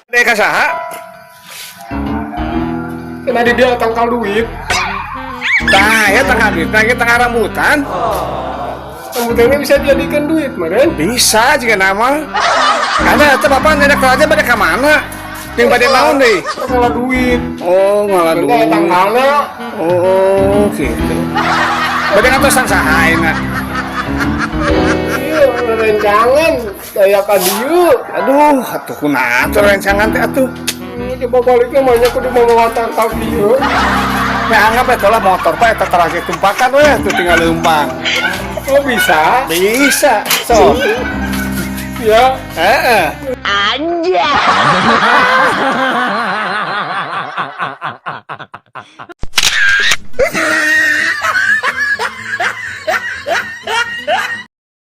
Dek ka saha? Kena di dia tangkal duit. Tah, ya tangkal duit, nah, ieu tangkal rambutan. Rambutannya bisa dijadikan duit, meren. Bisa jika nama. Ada eta bapak nyandak aja pada ka mana? Yang pada naon deui? Tangkal duit. Oh, ngalah Nanti duit. tangkalnya. Oh, gitu. Bade ngatosan saha ayeuna? Iya, rencangan kayak ka dieu. Aduh, atuh kunaon atuh rencangan teh atuh. Coba baliknya banyak kudu mau tangkal dieu. Ya anggap eta lah motor pak eta terakhir tumpakan we tuh tinggal leumpang. Oh, bisa? Bisa, so. Ya. Heeh. Anjay.